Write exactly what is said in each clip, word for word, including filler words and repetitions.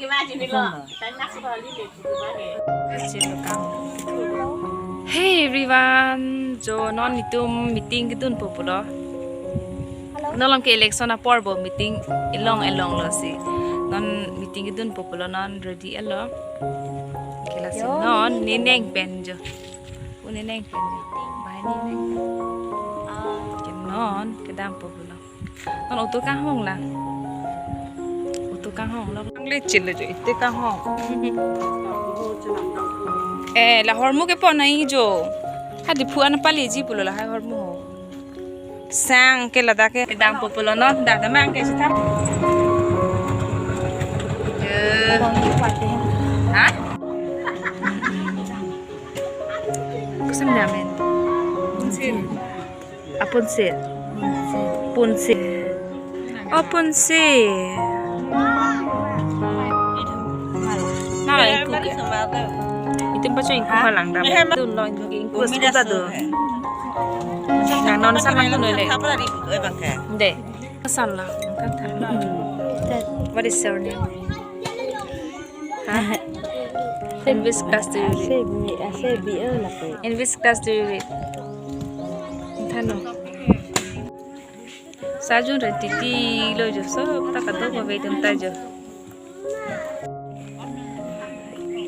Hey everyone, jo non itum meeting kedunpo pulo. Non along ke election apor bo meeting elong elong lo si. Non meeting kedunpo pulo, non ready lo. Ke lasi non ne neng pen jo. Pu ne neng pen jo. Bai ne neng. Ke non kedampo pulo. Non auto kanghong lang. Auto kanghong lang. Ang lechin lo jo, ite kanghong. Eh, la hormu kepon nangji jo. Ha Diphu an paleji pulo lahai hormu ho. Sang ke ladak ke kedampo pulo non, dak damang ke sitap. Eh. Ha? Kusum damen. Apunsi. Punsi. Oh, punsi. Mala ingku ke. Itum pacho ingku halang dam. Dun lo ingku ke, ingku skuta do. Nang non sang lang dun le. De. Sang lang. What is your name? Ha? In which class do you read? Ase bi, ase bi, eh, lapen. In which class do you read? Thano. Sajun ren titi lo jo, sob ta kadokave atum ta jo.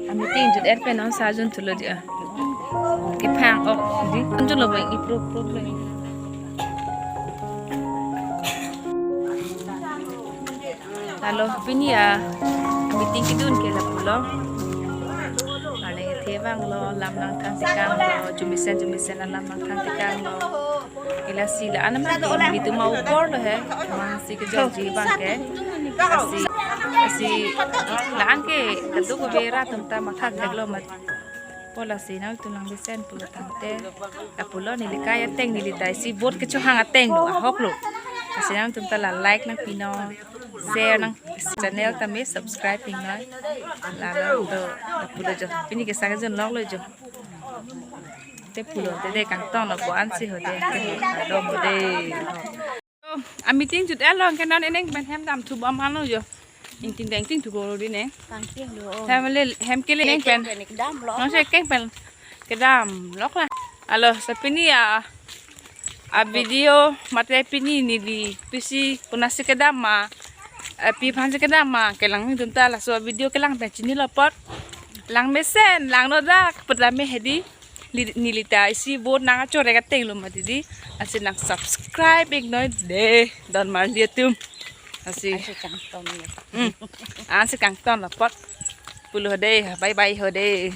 A meeting jut-et pen non sajun thulo di a. Kephang ok di. Anjun lo bang ipro pro lo. Lalo pini a meeting kedun ke lapulo. Arleng kethe vanglo, lam nangthan tekanglo, jumisen jumisen alam nangthan tekanglo. Ke lasi la-an amat ke nelitum aupor lo he, masi kejokji abang ke. Lasi, lasi la-an ke kadokave rat atum ta matha theklo mat. Pu lasi nangtum langmesen pulo tangte, lapulo neli kai ateng, neli ta isi vote kechohang ateng lo, ahok lo. Lasi nangtum ta la like nangpinon, share nang, channel tame subscribe pinon. Lalo to, lapulo jo. Pini ke sang jun lok lo jo. Te pulo te de kangtong lo, bo ansi ho de, te dom ho de. A meeting jut-et lo, ke non eneng pen hem dam thu bom ano jo. Ingting deng ting thu bolo di ne. Kangting do. Hem le, hem ke le neng pen. Kedam lo. Non se keng pen. Kedam lok la. Alo, sa pini a, a video mate pini neli pisi konatsi kedam ma, eh, pi aphansi kedam ma, kelang nangtum ta laso video kelang pen chinilo apot. Langmesen, langno dak, pertama hedi. Li-, neli ta isi vote nangchorek ateng lo mati di. Lasi nang subscribe iknoi de, don marli atum. Lasi. Ansi kangton ya. Hmm. Ansi kangton lo apot. Pulo ho de, bye bye ho de.